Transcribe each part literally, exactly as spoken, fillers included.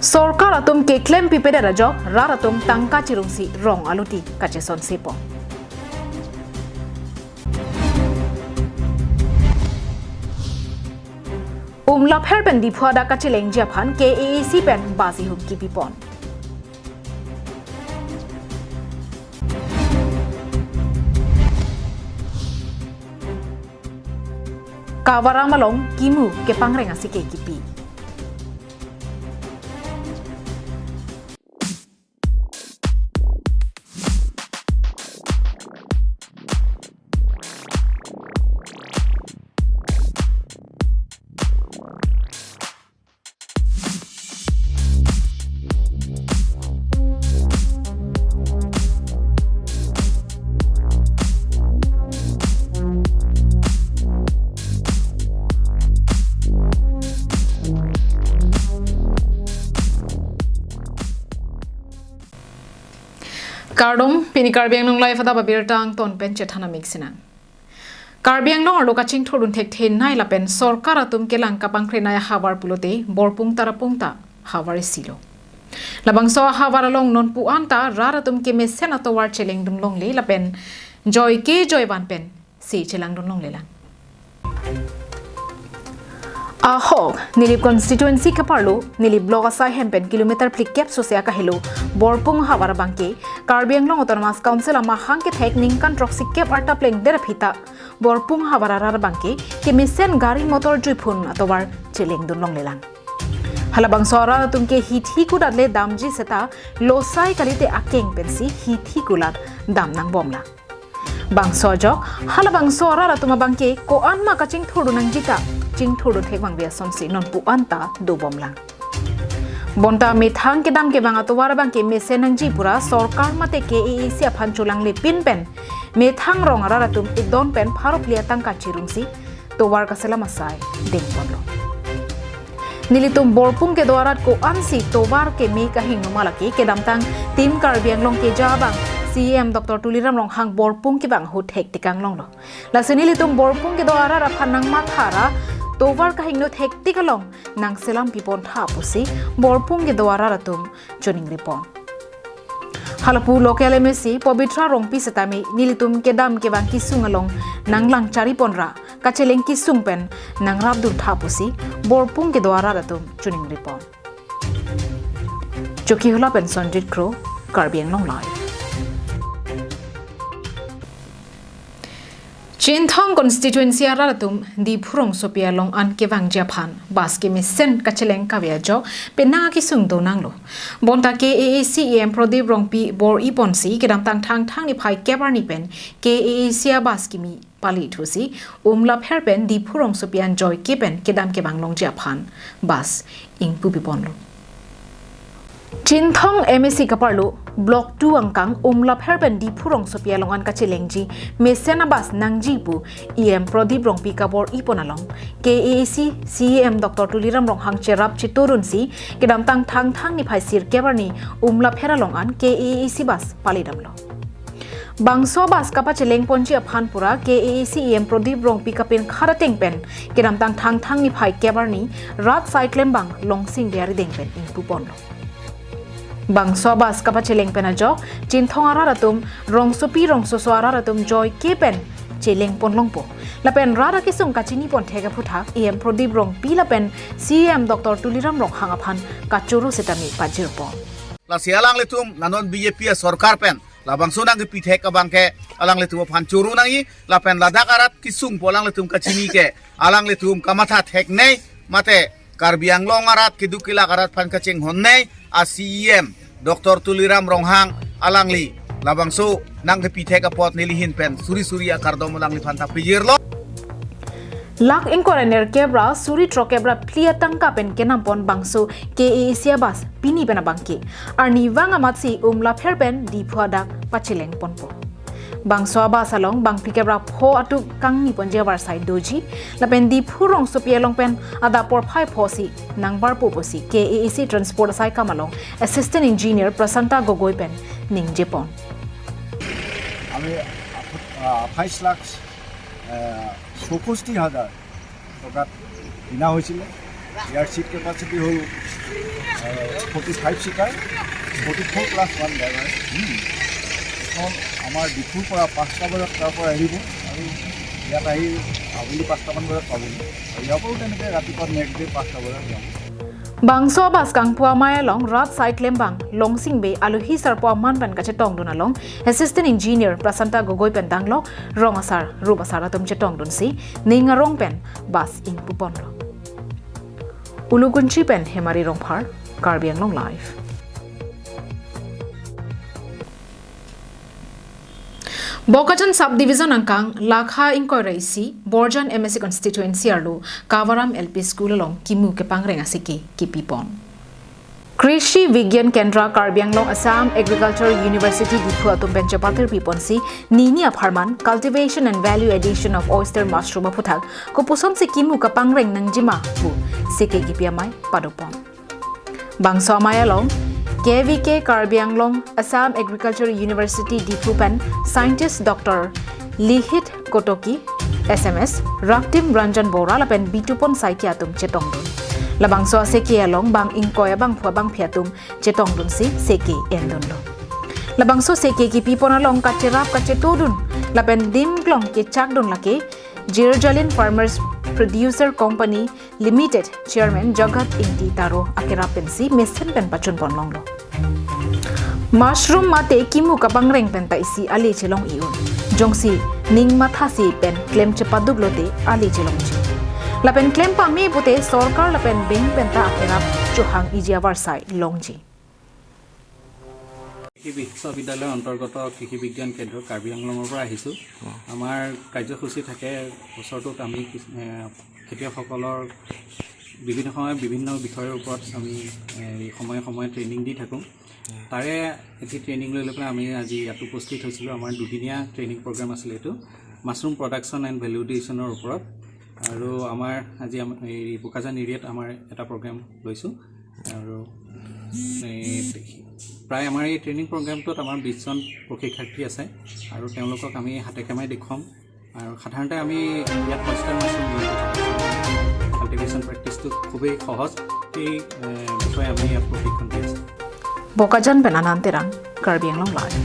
Sorkar atum keklem pipedet ajok rat atum tangka chirungsi rong aluti kachesonsepo. Umlapher pen Diphu adak kachelengji aphan K A A C pen bus ihum kipipon. Kavaram along kimu kepangreng asike kipi. Kardom, pini Karbi Anglong Live adap abirta angton pen chethan amik sinang. Karbi Anglong arlo kachingthurdun thekthe nai lapen sorkar atum kelang kapangkre nai ahavar pulote Borpung Tarapung ta havar isilo. Labangso ahavar along nonpu anta rat atum kemesen atovar chelengdun longle lapen joike joivan pen se chelangdun longlelang. Ahok, Nilip constituency kaparlo, Nilip block asai hem pen kilometer phlikep sose akahelo Borpung havar abangke, Karbi Anglong Autonomous Council amahang kethek ningkan throksi kep arta plengdet aphi ta Borpung havar arat abangke kemesen gari motor juiphun atovar chelengdun longlelang. Halabangso arat atum ke hithi kudat le damji seta losai kalite akeng pensi hithi kulat dam nangbomlang. Bangso ajok, halabangso arat atum abangke ko-an ma kachingthurdun nangji ta chingthurdun thek abang biasonsi nonpu anta dobomlang. Bonta methang kedam kevang atovar abangke mesen nangji pura sorkar mate K A A C aphan cholang lepin pen methang rong arat atum idon pen pharo phli atangka chirungsi tovar kaselam asai dengponlo. Nelitum Borpung kedo arat ko-ansi tovar keme kahingno ma lake kedamtang Team Karbi Anglong keja abang C E M Doctor Tuliram Ronghang Borpung kevang ahut thektik anglonglo. Lasi nelitum Borpung kedo arat aphan nangmatha ra tovar kahingno thektik along nangselam pipon tha pusi Borpung kedo arat atum choningripon. Halapu local M A C Pabitra Rongpi setame nelitum kedam kevang kesung along nanglang charipon ra kacheleng kesung pen nangrapdun tha pusi Borpung kedo arat atum choningripon. Chokihola pen Sonjit Kro, Karbi Anglong Live. Chinthong constituency arat atum Diphu rongsopi along an kevangji aphan bus kemesen kacheleng kave ajok penang akesung donanglo. Bonta K A A C E M Pradip Rongpi bor-iponsi kedamtang Thangthang niphai kep arni pen K A A C abus kimi pali thusi Umlapher pen Diphu rongsopi an joike pen kedam kevang longji aphan bus ingpupiponlo. Chinthong M A C kaparlo Block two angkang Umlapher pen Diphu rongsopi along an kachelengji mesen abus nangji pu E M Pradip Rongpi kabor-ipon along K A A C C E M Doctor Tuliram Ronghang cherap chiturunsi kedamtang Thangthang niphai sirkep arni Umlapher along an K A A C bus palidamlo. Bangso bus kapachelengponji aphan pura K A A C E M Pradip Rongpi kapinkhat ateng pen kedamtang Thangthang niphai kep arni rat saiklem bang Longsing Bey arideng pen ingpuponlo. Bangso bus kapacheleng pen ajok Chinthong arat atum rongsopi rongsoso arat atum joike pen chelengpon longpo. Lapen rat akesung kachinipon thek aphuthak E M Pradip Rongpi lapen C E M Doctor Tuliram Ronghang aphan kachoro setame pajirpo. Lasi alanglitum la non B J P asorkar pen labangso nangkepi thek abangke alanglitum aphan choro nangji lapen ladak arat kesung pu alanglitum kachini ke alanglitum kamatha theknei mate Karbi Anglong arat keduk kelak arat aphan kachinghonnei a C E M Doctor Tuliram Ronghang alangli labangso nangkepi thek apot nelihin pen suri suri akardom alangliphan ta pajirlo. Lakh ingkoi ra nerkep ra suri throkep ra phli atangka pen kenampon bangso K A A C abus pini pen abangke arnivang amatsi Umlapher pen Diphu adak pachelengponpo. Bangso abus along bangphlikep ra pho atum kangniponji avarsai doji lapen Diphu rongsopi along pen adap porphai pho si nangbarpo pusi K A A C Transport asai kam along Assistant Engineer Prasanta Gogoi pen ningjepon. আমি আঠ- আহ, আঠাইছ লাখ, আহ, চৌষষ্ঠি হাজাৰ টকাত কিনা হৈছিলে। ইয়াৰ ছিট কেপাচিটি হ'ল forty five seater, forty four plus one driver. এইখন আমাৰ ডিফুৰ পৰা পাঁচটা বজাত তাৰ পৰা এৰিব আৰু ইয়াত আহি আবেলি পাঁচটামান বজাত পাবহি। আৰু ইয়াৰ পৰাও তেনেকৈ ৰাতিপুৱা নেক্সট ডে পাঁচটা বজাত যাব। Bangso bus kangpu amei along rat sai klembang Longsing Bey aluhi sarpo aman pen kachetongdun along Assistant Engineer Prasanta Gogoi pen danglok rong asar rup asar atum chetongdunsi ning arong pen bus ingpuponlo. Ulukunchi pen Hemari Rongphar, Karbi Anglong Live. Bokajan Sub Division angkang lakha ingkoi ra isi Borjan M A C constituency arlo Kavaram L P School along kimu kepangreng aseke kipipon. Krishi Vigyan Kendra Karbi Anglong Assam Agriculture University Diphu atum pen chepatir piponsi nini apharman cultivation and value addition of oyster mushroom aphuthak kopusonsi kimu kapangreng nangjima pu seke kipi amei padopon. Bangso amei along K V K Karbi Anglong Assam Agriculture University Diphu pen scientist Doctor Lihit Kotoki, S M S, Raktim Ranjan Bora lapen Bitupon Saikia atum chetongdun. Labangso aseke along bang ingkoi abangphu abangphi atum chetongdunsi seke endunlo. Labangso seke kipipon along kacherap kachetodun lapen dimklong kechakdun lake Jirjalin Farmers Producer Company Limited Chairman Jagat Ingti Taro akerap pensi mesen pen pachunpon longlo. Mushroom mate kimu kapangreng pen ta isi ale chelong iun. Jongsi ning mathasi pen klem chepaduk lote ale chelongji. Lapen klem pame pute sorkar lapen bank pen ta akerap chohang iji avarsai longji. কৃষি বিশ্ববিদ্যালয়ৰ অন্তৰ্গত কৃষি বিজ্ঞান কেন্দ্ৰ কাৰ্বি আংলঙৰ পৰা আহিছোঁ। আমাৰ কাৰ্যসূচী থাকে বছৰটোত আমি কিছ-, এ, খেতিয়কসকলৰ বিভিন্ন সময় বিভিন্ন বিষয়ৰ ওপৰত আমি, এ, সময়ে সময়ে ট্ৰেইনিং দি থাকোঁ। তাৰে এটি ট্ৰেইনিং লৈ লৈ পেলাই আমি আজি ইয়াত উপস্থিত হৈছিলোঁ। আমাৰ দুদিনীয়া ট্ৰেইনিং প্ৰগ্ৰাম আছিলে এইটো, মাছৰুম প্ৰডাকশ্যন এণ্ড ভেলিডেশ্যনৰ ওপৰত। আৰু আমাৰ আজি আম-, এই বোকাজান এৰিয়াত আমাৰ এটা প্ৰগ্ৰাম লৈছোঁ। আৰু এই প্ৰায় আমাৰ এই ট্ৰেইনিং প্ৰগ্ৰামটোত আমাৰ বিশজন প্ৰশিক্ষাৰ্থী আছে আৰু তেওঁলোকক আমি হাতে কামে দেখুৱাম। আৰু সাধাৰণতে আমি ইয়াত অয়েষ্টাৰ মাছৰুম কাল্টিভেশ্যন প্ৰেক্টিছটো খুবেই সহজ, সেই, এ, বিষয়ে আমি ইয়াত প্ৰশিক্ষণ দি আছোঁ। Bokajan pen Anand Terang, Karbi Anglong Live.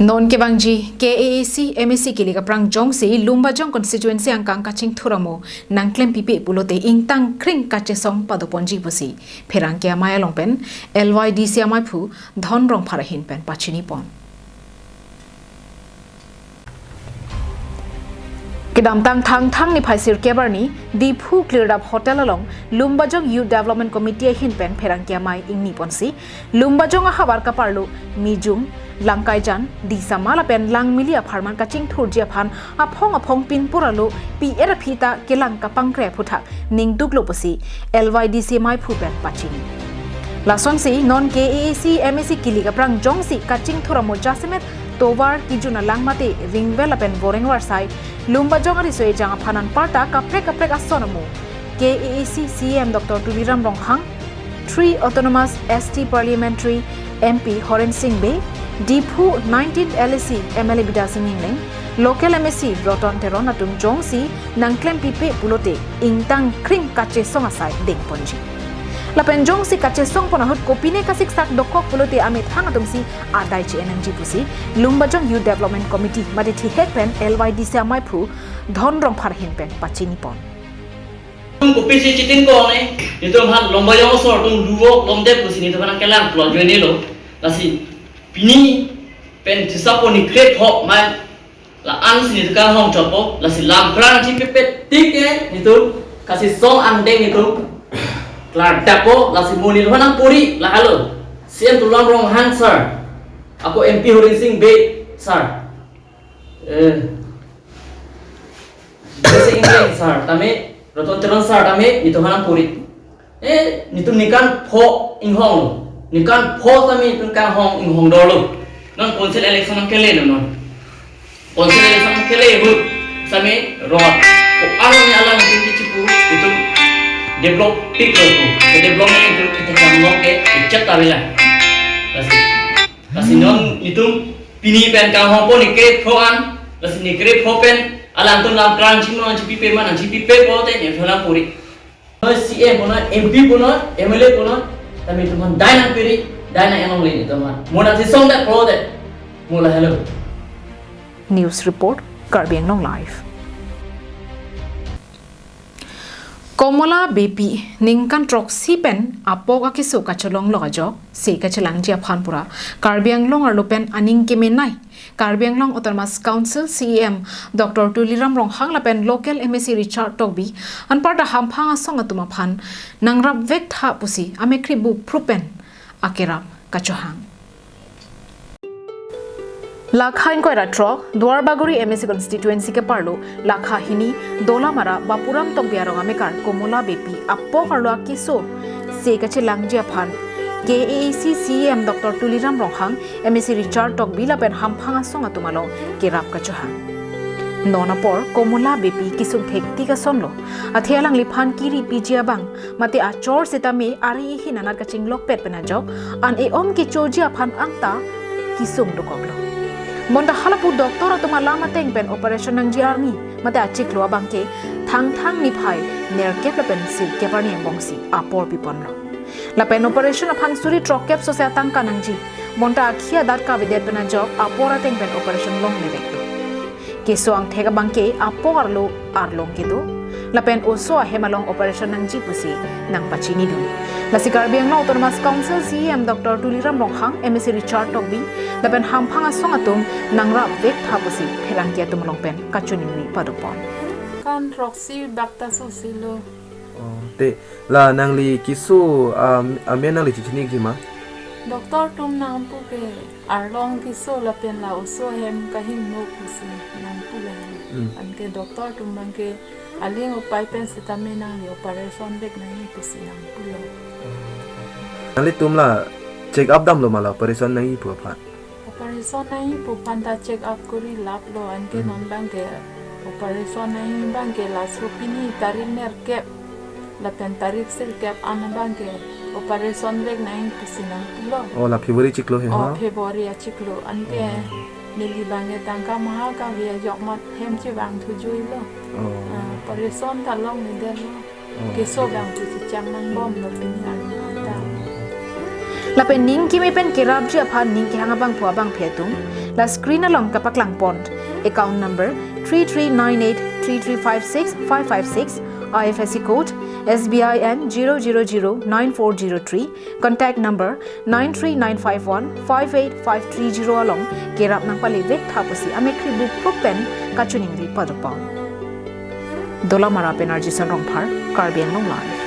Non kevangji K A A C M A C kilik aphrang jongsi Lumbajong constituency angkang kachingthur amo nangklem pipe pulote ingtang kring kachesong padoponji pusi pherangke amei along pen L Y D C ameiphu Dhon Rongphar ahin pen pachinipon. Kedamtang Thangthang niphai sirkep arni Diphu Klirdap Hotel along Lumbajong Youth Development Committee ahin pen pherangke amei ingniponsi Lumbajong ahavar kaparlo Mijung, Langkaijan, Disama lapen Langmili apharman kachingthurji aphan aphong aphong pinpur alo pi-er aphi ta kelang kapangkre aphuthak ningduklo pusi L Y D C ameiphu pen pachini. Lasonsi non K A A C M A C kilik aphrang jongsi kachingthur amo jasemet tovar kijun alang mate ringvel lapen boreng varsai Lumbajong ariso ejang aphan anparta kaprek kaprek ason amo K A A C C E M Doctor Tuliram Ronghang, three Autonomous S T Parliamentary M P Horen Singh Bey, Diphu nineteenth L A C M L A Bidya Sing Engleng, local M A C Roton Teron atum jongsi nangklem pipe pulote ingtang kring kachesong asai dengponji. Lapen jongsi kachesongpon ahut kopine kasiksak dokok pulote amethang atumsi adai che-en nangji pusi Lumbajong Youth Development Committee mate thihek pen L Y D C ameiphu Dhon Rongphar ahin pen pachinipon. Tum kopisi chitin ko ne, itum han Lumbajong asor atum luwok lomdet pusi netum aphan kelang pulo ajoine lo. Lasi pini pen thisa po ni krep ho mai la-an si netum kanghong chopo, lasi lam krang chi pepet tik ke netum kachesong angdeng netum klardak po, lasi mo netum aphan nangpuri lahelo. C E M Tuliram Ronghang sir, ako M P Horen Singh Bey sir. Eh, Blessing Engleng sir tame, Roton Teron sir tame, netum aphan nangpuri. Eh, netum ningkan pho inghong. Ningkan pho tame netum kanghong inghong dolo. Non council election nangkele lo non. Council election nangkele ahut tame rot. Ko aro ni alam netum kichipu, netum develop tik lo ko. Ke development netum kita kamlo ke ichat tawila. Lasi. Lasi non netum pini pen kanghong po ni krep pho an, lasi ni krep pho pen Alangtum lam krang chingno nangchipipe ma, nangchipipe pulote ne phelang puri. Noi C M punon, M P punon, M L A punon, tame itum aphan dai nangpiri, dai nang-enlongle itum aphan. Mo nangchesong det pulote, mo lahelo. News report, Karbi Anglong Live. Komola Beypi ningkan throksi pen apok akeso kacholonglok ajok, se kachelangji aphan pura Karbi Anglong arlo pen aning kemenei Karbi Anglong Autonomous Council C E M Doctor Tuliram Ronghang lapen local M A C Richard Tokbi anparta hamphang asong atum aphan nangrapvek tha pusi amekhri buprup pen akerap kachohang. Lakha ingkoi ra throk, Duarbagori M A C constituency keparlo, Lakha hini, Dolamara, Bapuram Tokbi arong amekar, Komola Beypi, apok arlo akeso, se kachelangji aphan, K A A C C E M Doctor Tuliram Ronghang, M A C Richard Tokbi lapen hamphang asong atum along kerap kachohang. Non apor, Komola Beypi kesung thektik asonlo, athe alangliphan kiri piji abang, mate achor setame ari ihin anat kachinglokpet pen ajok, an e-om kechoji aphan angta kesung dokoklo. Bonta halapu doctor atum alam ateng pen operation nangji arni, mate achiklo abangke Thangthang niphai nerkep lapen sirkep arni angbongsi apor piponlo. Lapen operation aphan suri throkkep sose atangka nangji. Bonta akhi adat kavedet pen ajok apor ateng pen operation longledetlo. Keso angthek abangke apok arlo arlong kedo. Lapen oso ahem along operation nangji pusi nangpachinidun. Lasi Karbi Anglong Autonomous Council C E M Doctor Tuliram Ronghang, M A C Richard Tokbi, lapen hamphang asong atum nangrapvek tha pusi pherangke atum along pen kachiningri padopon. Kan throksi bak ta sosilo. Oh, te la nangli keso, um, amen nangli chechiniji ma? Doctor atum nangpu ke arlong keso lapen la oso ahem kahingno pusi nangpulo. Hmm. Anke doctor atum abangke aling upai pen setame nangli operation vek nangji pusi nangpulo. Nanglitum la check up damlo ma la operation nangji pu aphan? Operation nangji pu aphan ta check up kori laplo, anke Hmm. non abangke operation nangji abangke laso pini tarik nerkep lapen tarik sirkep an abangke operation vek nangji pusi nangpulo. Oh, la February chiklo he, oh, ha? February achiklo, anke Oh. neli abangke tangka maha kave ajok mat hem chevang thujuilo. Oh. Ah, operation ta longledetlo. Oh. Keso abang pusi chang nangbomlo pini arni anta. Lapen ning keme pen kerapji aphan ning kehang abangphu abangphi atum, la screen along kapaklangpon. Account number three three nine eight three three five six five five six, I F S C code S B I N zero zero zero nine four zero three, contact number nine three nine five one five eight five three zero along kerap nangpalevek tha pusi amekhri buprup pen kachiningri padopon. Dolamara pen R J Son Rongphar, Karbi Anglong Live.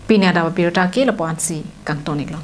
Pini adap abirta ke lapu-ansi kangton-iklong.